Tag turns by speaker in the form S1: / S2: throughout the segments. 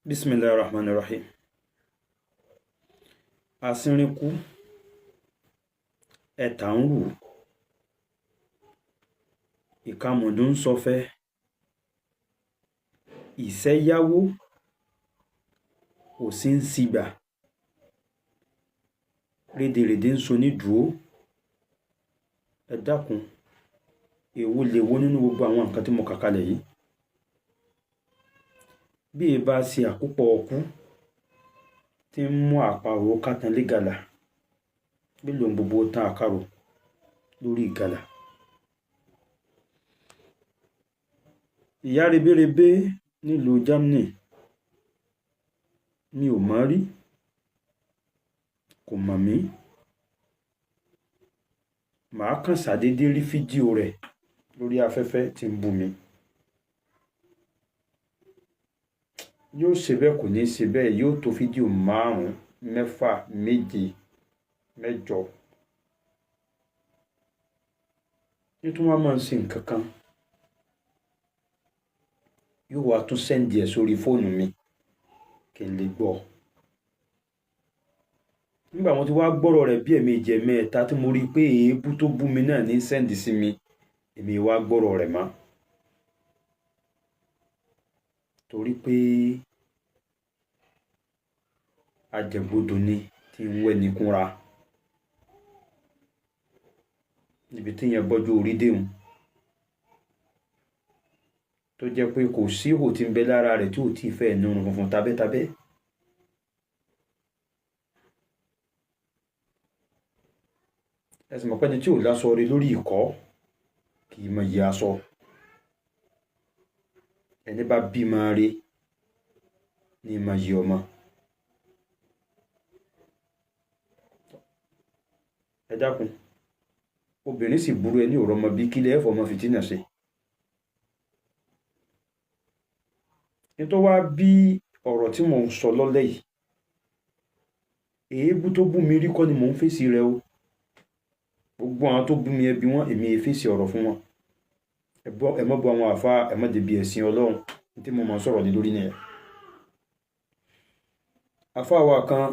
S1: Bismillahir Rahmanir Rahim. Asínrín kú, ẹ̀tà ń rù, ìkamùdù ń sọfẹ́, ìṣẹ́ yáwó, òṣì ń sigbà, rédèrèdè ń sonídùú. Ẹ dákun, èwo lèwo nínú gbogbo àwọn nǹkan tí mo kà kalẹ̀ yìí? Bí e bá ṣe àkópọ̀ ọkú tí ń mú àparò kátàn lé gàlà, bí lòun gbogbo tán àkàrò lórí ìgalà. Ìyá rebérebé nílùú Germany, mi ò mọ̀ rí, kò mọ̀ mí. Màá kàn ṣàdédé rí fídíò rẹ̀ lórí afẹ́fẹ́ tí ń bú mi. Yóò ṣe bẹ́ẹ̀, kò ní ṣe bẹ́ẹ̀, yóò tó fídíò 5, 6, 7, 8. Nítorí wọ́n máa ń ṣe nǹkan kan, yóò wá tún sẹ́ndì ẹ̀ sórí fóònù mi kí n lè gbọ́. Nígbà mo ti wá gbọ́rọ̀ rẹ̀ bí ẹ̀ẹ̀mejì ẹ̀ẹ̀mẹ́ta tí mo rí i pé èébú tó bú mi náà ní sẹ́ndì sí mi, èmi wá gbọ́rọ̀ rẹ̀ mọ́. Torí pé ajẹ̀gbodò ni tí ń wẹ́ni kúnra. Níbi tí ìyẹn bọ́jú orí déhùn, tó jẹ́ pé kò sí ihò tí ń bẹ lára rẹ̀ tí ò tí ì fẹ́ nírun funfun tabẹ́tabẹ́. Ẹ sì mọ̀ pé ẹni tí ò láṣọ rí lórí ìkọ́ kì í mọ iye aṣọ. Ẹni bá bímọ rí ní mọ iye ọmọ. Ẹ dákun, obìnrin sì burú, ẹni ò rọmọ bí kílẹ̀ ẹ̀fọ́ ọmọ fìtínà ṣe. Nítorí wá bí ọ̀rọ̀ tí mò ń sọ lọ́lẹ̀ yìí, èébú tó bú mi rí kọ́ ni mò ń fèsì rẹ̀ o. Gbogbo àwọn tó bú mi ẹbí wọn, èmi è fèsì ọ̀rọ̀ fún wọn. Ẹ mọ́ bu àwọn àfáà, ẹ mọ́ débi ẹ̀sìn Ọlọ́run tí mo máa ń sọ̀rọ̀ lé lórí nìyẹn. Àfáà wa kan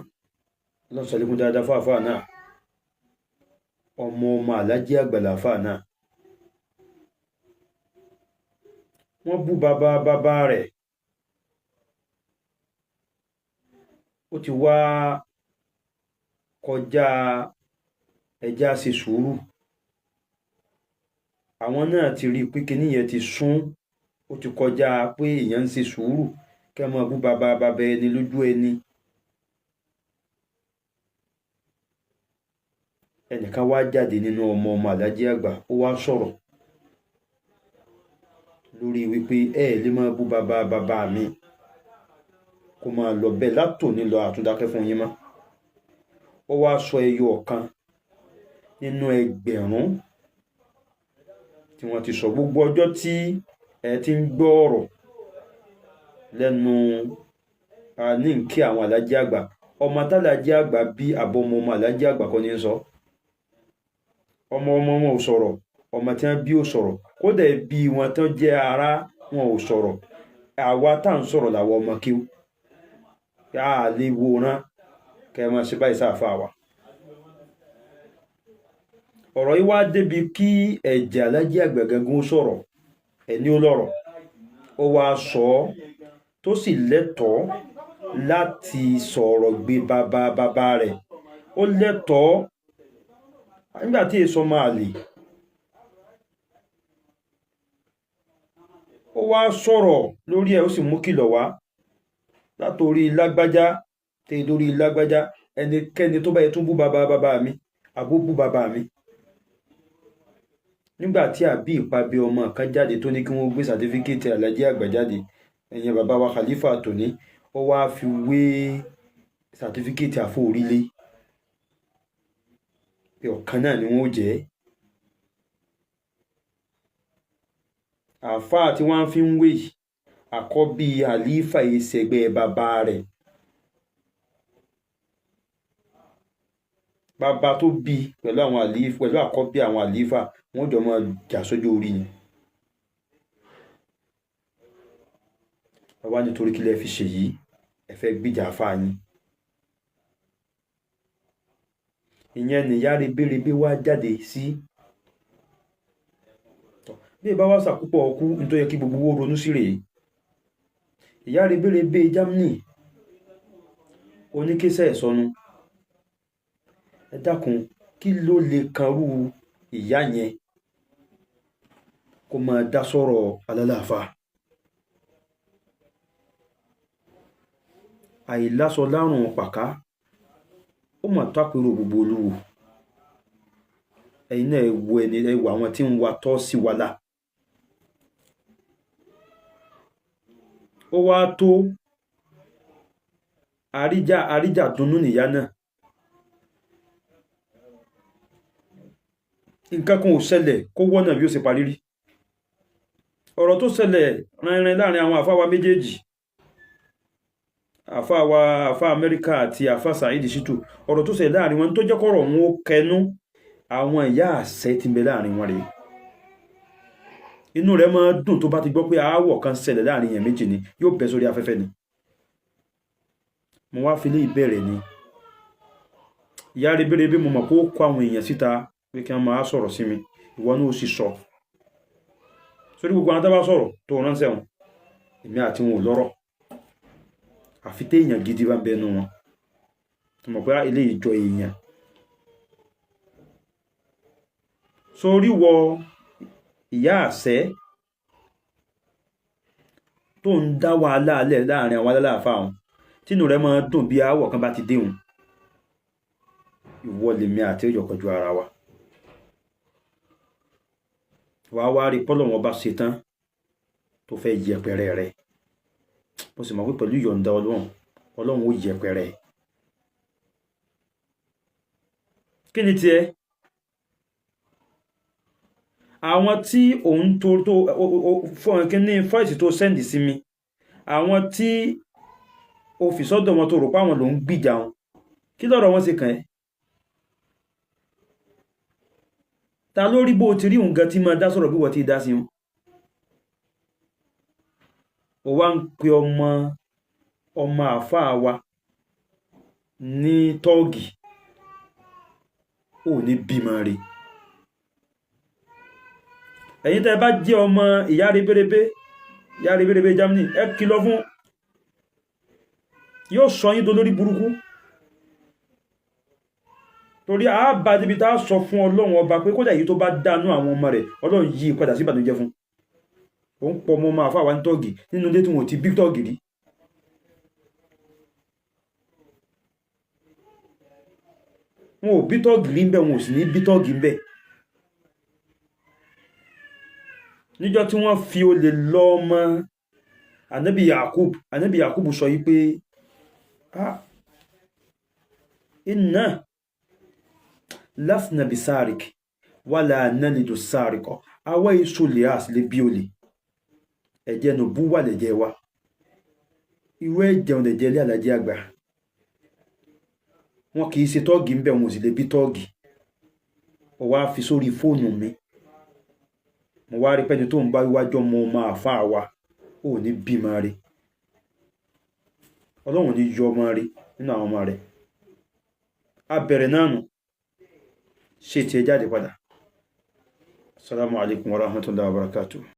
S1: ló ń ṣàlékún dáadáa fún àfáà náà. Ọmọ ọmọ Àlájì àgbà làfáà náà. Wọ́n bú bàbá bàbá rẹ̀. Ó ti wá kọjá ẹja ṣe sùúrù. Àwọn náà ti rí i pé kíní yẹn ti sún, ó ti kọjá pé èèyàn ń ṣe sùúrù kí ẹ máa bú bàbá bàbá ẹni lójú ẹni. Ẹnìkan wá jáde nínú ọmọ ọmọ Àlájì àgbà, ó wá sọ̀rọ̀ lórí wípé ẹ lè máa bú bàbá bàbá mi, kó máa lọ bẹ́ẹ̀ látòní lọ, àtúndákẹ́ fún yín mọ́. Ó wá sọ ẹyọ ọ̀kan nínú ẹgbẹ̀rún tí wọ́n ti sọ. Gbogbo ọjọ́ tí ẹ ti ń gbọ́ ọ̀rọ̀ lẹ́nu ní nkí àwọn Àlájì àgbà, ọmọ tálájì àgbà bí àbọ̀ ọmọ ọmọ Àlájì àgbà kọ́ ni ń sọ. Ọmọ ọmọ wọn ò sọ̀rọ̀, ọmọ tí wọ́n bí ò sọ̀rọ̀, kódà ẹbí wọn tán jẹ́ ará wọn ò sọ̀rọ̀. Àwa tá à ń sọ̀rọ̀ làwọn ọmọ kíw. A lè wòran kẹ́ ẹ máa ṣe báyìí sáfà wa. Ọ̀rọ̀ yìí wá débi kí ẹ̀jẹ̀ Àlájì àgbà gangan sọ̀rọ̀, ẹni ó lọ́rọ̀, ó wá sọ ọ́ tó sì lẹ́tọ̀ọ́ láti sọ̀rọ̀ gbé bàbá bàbá rẹ̀. Ó lẹ́tọ̀ọ́ nígbà tí èso máa lè. Ó wá sọ̀rọ̀ lórí ẹ̀, ó sì mú kìlọ̀ wá látòrí lágbájá tẹ́ lórí lágbájá, ẹnikẹ́ni tó bá yẹ tún bú bàbá bàbá mi, àbó bú bàbá mi. Nígbà tí àbí ìpàbí ọmọ kan jáde tó ní kí wọ́n gbé sàtífíkẹ́tì Àlájì àgbà jáde, ẹ̀yìn bàbá wa Khalifa tòní, ó wá fi wé sàtífíkẹ́tì àfọ orílẹ̀ pé ọ̀kan náà ni wọ́n ó jẹ́. Àfáà tí wọ́n fi ń wé yìí, àkọ́bí Àlífà ìṣẹ̀gbẹ́ bàbá rẹ̀. Bàbá tó bí pẹ̀lú àwọn àlífà, pẹ̀lú àkọ́bí àwọn àlífà, wọ́n jọ máa jà sójú orí ni. Ẹ wá nítorí kí lẹ fi ṣe yìí, ẹ fẹ́ gbìjà àfáà yín. Ìyẹn nìyá rebérebé wá jáde sí. Bí ìbá wá sàkúpọ̀ ọkú, nítorí yẹ kí gbogbo owó ronú sí rèé. Ìyá rebérebé Germany oníkésẹ̀ ìsọnu. Ẹ dákun, kí ló lè kanrú ìyá yẹn kó máa dá sọ̀rọ̀ alálàáfà? Àìlásọ lárùn pàká, ó mà tó àpérò gbogbo olúwo. Ẹ̀yin náà ẹ wo ẹni, ẹ wo àwọn tí ń wa tọ́ sí wa lá. Ó wá tó àríjà dunnú nìyá náà. Nǹkan kan ò ṣẹlẹ̀ kó wọ́nà bí ó ṣe parí rí. Ọ̀rọ̀ tó ṣẹlẹ̀ rìnrìn láàrin àwọn àfáà wa méjèèjì, àfáà wa àfáà Amẹ́ríkà àti àfáà Saheed Shittu, ọ̀rọ̀ tó ṣẹlẹ̀ láàrin wọn tó jẹ́ kọ́rọ̀ wọn ó kẹnu, àwọn ìyá àṣẹ tí ń bẹ láàrin wọn rèé. Inú rẹ̀ máa dùn tó bá ti gbọ́ pé aáwọ̀ kan ṣẹlẹ̀ láàrin èèyàn méjì ni, yóò bẹ́ sórí afẹ́fẹ́ ni. Mo wá fi lé ìbẹ̀rẹ̀ ni. Ìyá rebérebé, mo mọ̀ pé ó kó àwọn èèyàn síta pé kí wọ́n máa sọ̀rọ̀ sí mi, ìwọ náà ó sì sọ. Sórí gbogbo àwọn tó bá sọ̀rọ̀ tó ránṣẹ́ wọn, èmi àti wọn ò lọ́rọ̀. Àfi téèyàn gidi bá ń bẹnu wọn. Mo mọ̀ pé ilé ìjọ èèyàn. Sórí wọ ìyá àṣẹ tó ń dá wàhálà alẹ́ láàrin àwọn alálàáfáà wọn, tínú rẹ̀ máa dùn bí aáwọ̀ kan bá ti dé wọn. Ìwọ lèmi àti ó jọ kọjú ara wa. Wàá wá rí pọ́lọ̀ wọn bá ṣe tán tó fẹ́ yẹpẹrẹ rẹ̀. Mo sì mọ̀ pé pẹ̀lú ìyọ̀ǹda Ọlọ́run, Ọlọ́run ó yẹpẹrẹ. Kí ni tiẹ̀? Àwọn tí òun tó tó fún kí ní fọ́ìsì tó sẹ́ndì sí mi, àwọn tí o fi sọ́dọ̀ wọn tó rò pé àwọn ló ń gbìjà wọn, kí lọ́rọ̀ wọn ṣe kàn ẹ́? Ta ló rí bó ti rí òun gan tí máa dá sọ̀rọ̀ bí wọ́n ti dá sí wọn? Ó wá ń pe ọmọ ọmọ àáfàá wa ní tọ́ọ̀gì, ò ní bímọ rí. Ẹ̀yin tẹ́ bá jẹ́ ọmọ ìyá rebérebé, ìyá rebérebé Germany, ẹ kìlọ̀ fún, yóò sọ yín dolórí burúkú. Torí a bá débi tá a sọ fún Ọlọ́run ọba pé kódà èyí tó bá dánú àwọn ọmọ rẹ̀, Ọlọ́run yí padà sí ìbànújẹ́ fún. Ó ń pọ ọmọ ọmọ àfáà wa ní tọ́ọ̀gì nínú ilé tí wọn ò ti bí tọ́ọ̀gì rí. Wọn ò bí tọ́ọ̀gì rí ń bẹ̀, wọn ò sì ní bí tọ́ọ̀gì ń bẹ̀. Níjọ́ tí wọ́n fi olè lọ ọmọ Ànábì Yakub, Ànábì Yakub sọ yí pé, ah, inna lasna bisarik wala nalidu sarikọ, àwa èso lè a sì lè bí olè. Ẹ̀jẹ̀ nù bú wà lẹ̀jẹ̀ wa. Irú ẹ̀jẹ̀ òun lẹ̀jẹ̀ ilé alájẹ́ àgbà. Wọn kì í ṣe tọ́ọ̀gì ń bẹ̀, wọn ò sì lè bí tọ́ọ̀gì. Ó wá fi sórí fóònù mi. Mo wá rí pẹ́ni tó ń bá wíwájú ọmọ ọmọ àfáà wa, ò ní bímọ rí. Ọlọ́run ní yọ ọmọ rí nínú àwọn ọmọ rẹ̀. A bẹ̀rẹ̀ náà nù. Ṣé tiẹ̀ jáde padà? Assalamu alaikum warahmatullahi wabarakatuh.